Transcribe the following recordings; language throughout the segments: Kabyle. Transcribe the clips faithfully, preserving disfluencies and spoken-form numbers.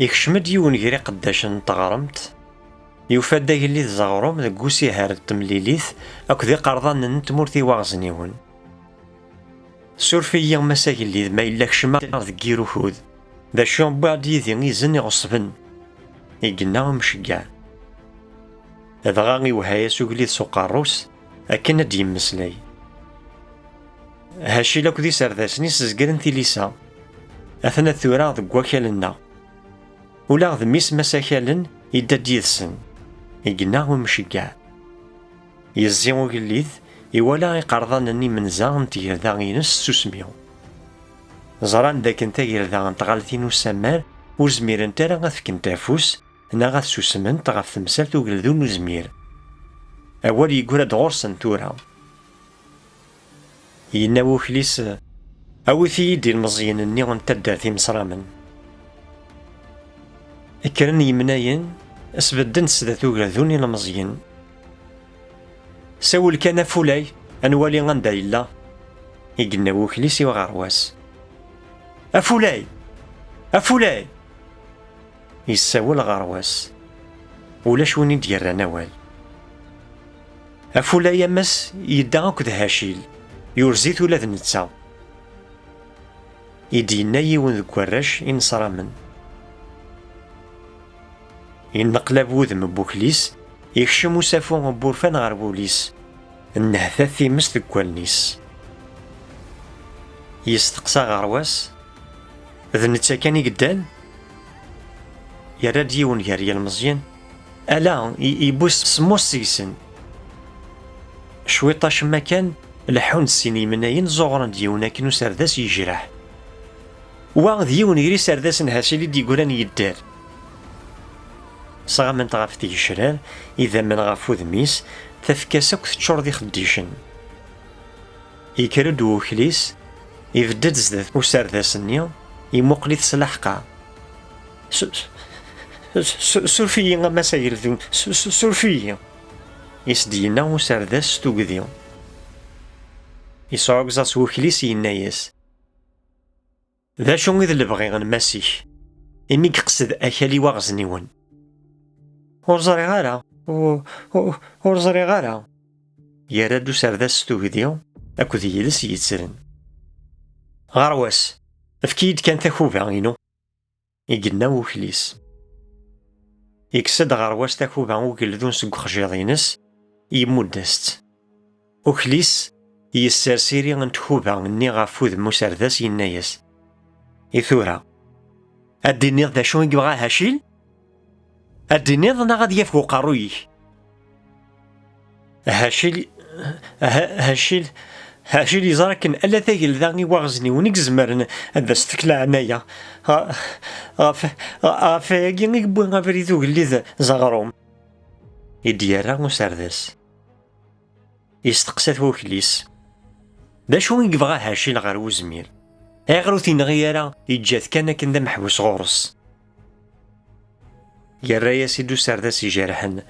Ikcem-d yiwen gar iqeddacen n teɣremt, yufa-d agellid Zaɣrum deg usiher n temlilit akked iqerḍanen n tmurt Iwaɣezniwen. "Suref-iyi, Mass Agellid, ma yella kecmeɣ deg yir ukud. D acu, wwiɣ-d yid-i izen iɣeṣben," i yenna umceggeɛ. Dɣa iwehha-yas ugellid s uqerru-s akken ad d-yemmeslay. "Hacil akked iserdasen-is zegren tilisa. Atan tura deg wakal-nneɣ. Ula d mmi-s Mass Akalen yedda-d yid-sen," i yenna umceggeɛ. Yezzi ugellid, iwala iqerḍanen imenza n tgelda-ines s tsusmi. Ẓran dakken tagelda n tɣaltin usamar ur zmirent ara ad fkent afus neɣ ad susment ɣef temsalt ugeldu n uzmir. Awal yeggra-d ɣur-sen tura. Yenna wakli-s: "Awit-iyi-d ilmeẓyen-nni n taddart imesramen." Kkren yimnayen, sbedden-d sdat ugerdu n ilmeẓyen. "Sawel kan a Fulay, ad nwali anda yella," i yenna wakli-s i uɣerwas. "A Fulay! A Fulay!" Yessawel ɣerwas. Ulac win i d-yerran awal. A Fulay, a Mass, yedda akked Hacil, yurez-it ula d netta, i d-yenna yiwen deg warrac inesramen. Yenneqlab wudem n wukli-s, yekcem usafu n wurfan ɣer wul-is, nnehtat times deg wallen-is. Yesteqsa ɣerwas: "D netta kan i yeddan?" Yerra-d yiwen gar yilmeẓyen, ala, i-, yewwi s-, semmus seg-sen. Cwiṭ acemma kan, leḥḥun-d sin yimnayen, zuɣren-d yiwen akken userdas yejreḥ. "Wa d yiwen gar iserdasen Hacil i d-yeggran yedder." Sɣament ɣef tgecrar, idammen ɣef wudem-is, tafekka-s akk teččur d ixeddicen. Yekker-d wukli-s, ibedd-d zdat userdas-nni, imuqel-it s leḥqer. "S-, s-, s-, suref-iyi, a Mass Ageldun, s-, s-, suref-iyi," i s-d-yenna userdas s tugdi. Yesɛugẓa-s wukli-s, yenna-yas: "D acu i d lebɣi n Mass-ik, imi yeqsed akal i Waɣezniwen?" "Ur ẓriɣ ara, u-, u-, ur ẓriɣ ara," yerra-d userdas s tugdi akked yiles yettren. "Ɣerwas, efk-iyi-d kan takuba-inu," i yenna wukli-s. Yekkes-d ɣerwas takuba ugeldun seg uxjiḍ-ines, yemmudd-as-tt. Ukli-s yessers iri n tkuba-nni ɣef wudem userdas, yenna-yas: "I tura, ad d-tiniḍ d acu i yebɣa Hacil? Ad d-tiniḍ neɣ ad yafeg uqerruy-ik?" Hacil, Ha-, Hacil, Hacil yeẓra akken ala tagelda i Waɣezniwen i izemren ad as-tefk leɛnaya. Ɣ-, ɣef, ɣef wayagi i yewwi abrid ugellid Zaɣrum, i d-yerra userdas. Yesteqsa-t wukli-s: "D acu i yebɣa Hacil ɣer wuzmir? Ayɣer ur t-yenɣi ara, yeǧǧa-t kan akken d ameḥbus ɣur-s?" Yerra-yas-id userdas ijerḥen,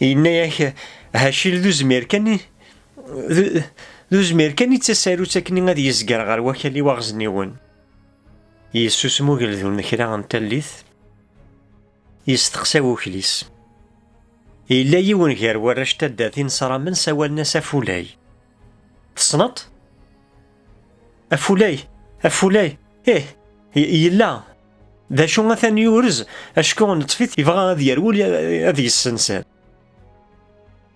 yenna-yak: "Hacil d uzmir kan i, d, d uzmir kan i d tasarut akken ad yezger ɣer wakal i Waɣezniwen." Yessusem ugeldun kra n tallit, yesteqsa wukli-s. Yella yiwen gar warrac taddart inesramen sawalen-as Afulay. "Tessneḍ?" "Afulay, Afulay, ih, y-, yella. D acu, atan yurez, acku neṭṭef-it, yebɣa ad yerwel, ad yessenser."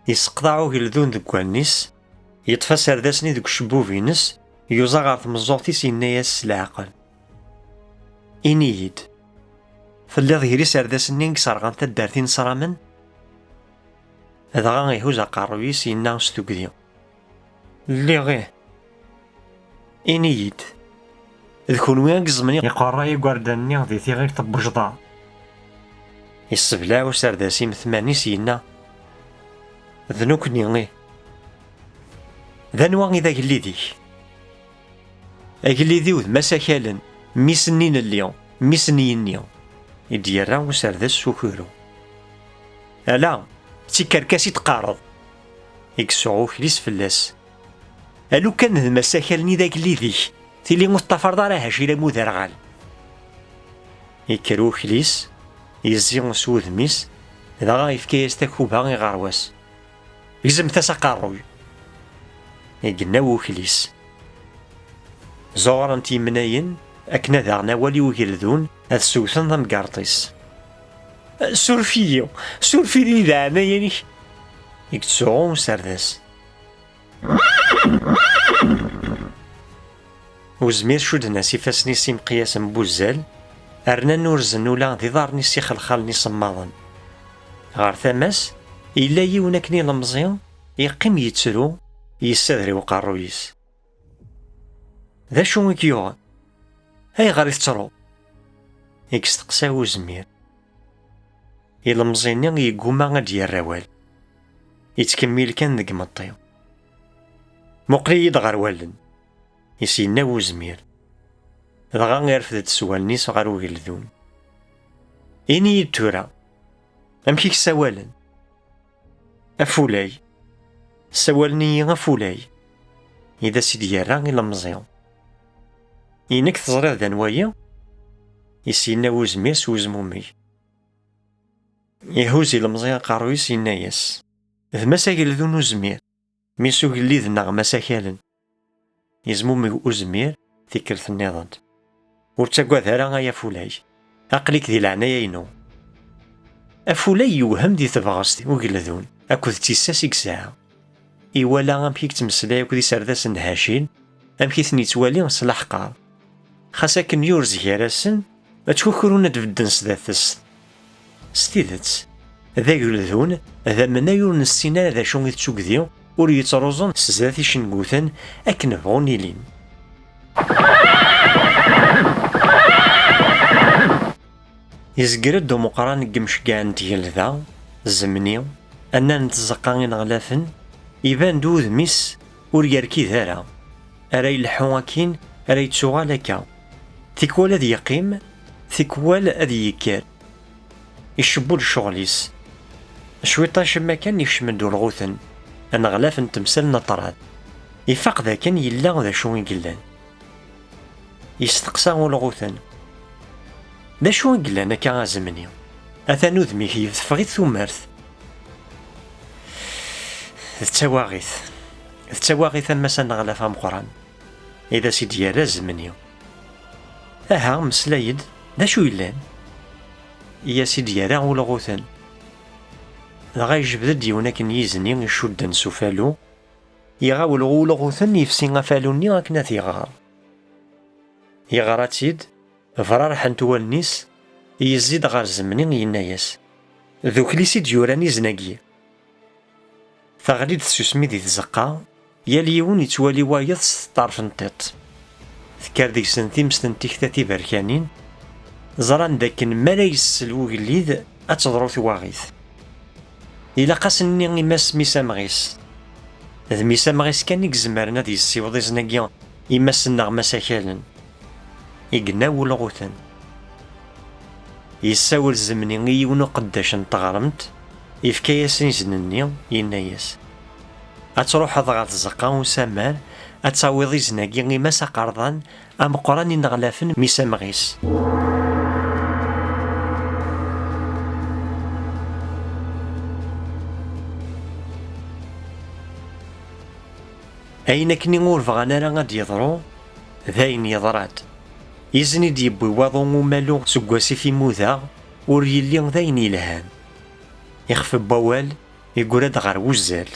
Yesseqḍaɛ ugeldun deg wallen-is, yeṭṭef aserdas-nni deg ucebbub-ines, yuẓa ɣer tmeẓẓuɣt-is, yenna-yas s leɛqel: "Ini-yi-d, telliḍ gar iserdasen-nni i iserɣan taddart inesramen?" Dɣa ihuz aqerruy-is, yenna s tugdi: "Lliɣ, ih." "Ini-yi-d, d kunwi i yeẓẓmen iqerray igerdan-nni di tiɣilt n Bejḍa?" Yessebleɛ userdas imetman-is, yenna: "D nekkni, ih." "D anwa i d agellid-ik?" "Agellid-iw d Mass Akalen, mmi-s-nni n Lli, mmi-s n Yinni," i d-yerra userdas s ukuru. "Ala, d tikerkas i d-teqqareḍ," i yessuɣ ukli-s fell-as. "A lukan d Mass Akalen i d agellid-ik, tili ur teṭṭafreḍ ara Hacil am uderɣal." Yekker ukli-s, yezzi s wudem-is, dɣa yefka-yas takuba iɣerwas. Gzem-as aqerruy! I yenna wukli-s. Zuɣren-t yimnayen akken ad aɣen awal i ugeldun ad sewten tamgerḍt-is. Suref-iyi, suref-iyi di leɛnaya-k! I yettsuɣu userdas. Uzmir cudden-as ifassen-is imqyasen n wuzzal, rnan urzen ula d iḍarren-is ixelxalen isemmaḍen. Ɣer tama-s, yella yiwen akken ilemẓi, yeqqim yettru, yessader i uqerruy-is. D acu i k-yuɣen? Ayɣer i tettruḍ? I yesteqsa uzmir. Ilemẓi-nni yegguma ad d-yerr awal. Yettkemmil kan deg imeṭṭi. Muqel-iyi-d ɣer wallen, i s-yenna uzmir. Dɣa irfed-d s wallen-is ɣer ugeldun. Ini-yi-d tura, amek i k-ssawalen? Afulay. Ssawalen-iyi Afulay, i d as-id-yerra ilemẓi. I nekk teẓriḍ d anwa-yi? I s-yenna uzmir s wezmumeg. Ihuz ilemẓi aqerruy-is, yenna-yas, d Mass Ageldun Uzmir, mmi-s ugellid-nneɣ Mass Akalen. Yezmumeg uzmir tikkelt nniḍen. Ur ttagad ara ay Afulay. Aql-ik di leɛnaya-inu. Afulay yewhem di tebɣest ugeldun akked tissas i yesɛa. Iwala amek i yettmeslay akked iserdasen n Hacin, amek i ten-yettwali s leḥqer. Xas akken yurez gar-asen, ttkukrun ad bedden sdat-s. S tidet, d ageldun, d amnay ur nessin ara d acu i d tugdi, ur yettruẓun sdat icenguten akken bɣun ilin. Yezger-d umeqqran n yimceggɛen n tgelda, Zemni, annar n tzeqqa ineɣlafen, iban-d wudem-is ur yerkid ara, ara ileḥḥu akkin, ara yettuɣal akka. Tikwal ad yeqqim, tikwal ad yekker. Icewwel ccɣel-is. Cwiṭ acemma kan ikcem-d ulɣuten, aneɣlaf n temsal n ṭṭrad. Ifaq dakken yella d acu i yellan. Yesteqsa ulɣuten. D acu i yellan akka a Zemni? Atan udem-ik yeb teffeɣ-it tumert. D tawaɣit. D tawaɣit a Mass aneɣlaf ameqqran. I d as-id-yerra Zemni. Aha, meslay-d, d acu yellan? I as-id-yerra ulɣuten. Dɣa yejbed-d yiwen akken yizni icudden s ufalu, iɣawel ulɣuten yefsi afalu-nni akken ad t-iɣer. Yeɣra-tt-id, brarḥent wallen-is, yezzi-d ɣer Zemni yenna-yas, d ukli-s i d-yuran izen-agi. Teɣli-d tsusmi di tzeqqa, yal yiwen yettwali wayeḍ s teṭṭerf n tiṭ. Tekker deg-sen timest n tikta tiberkanin, ẓran dakken mi ara yessel ugellid ad teḍru twaɣit. Ilaq ad s-nini i Mass Mis Amɣis. D Mis Amɣis kan i izemren ad yessiweḍ izen-agi i Mass-nneɣ Mass Akalen. I yenna ulɣuten. Yessawel Zemni i yiwen uqeddac n teɣremt, yefka-yas izen-nni, yenna-yas, ad truḥeḍ ɣer tzeqqa usamar, ad tawiḍ izen-agi i Mass Aqerḍan ameqqran ineɣlafen Mis Amɣis. Ayen akkenni ur bɣan ara ad d-yeḍru, d ayen yeḍra-d. Izen i d-yewwi waḍu umalu seg wasif imuda, ur yelli d ayen yelhan. Ixef n wawal, yeggra-d ɣer wuzzal.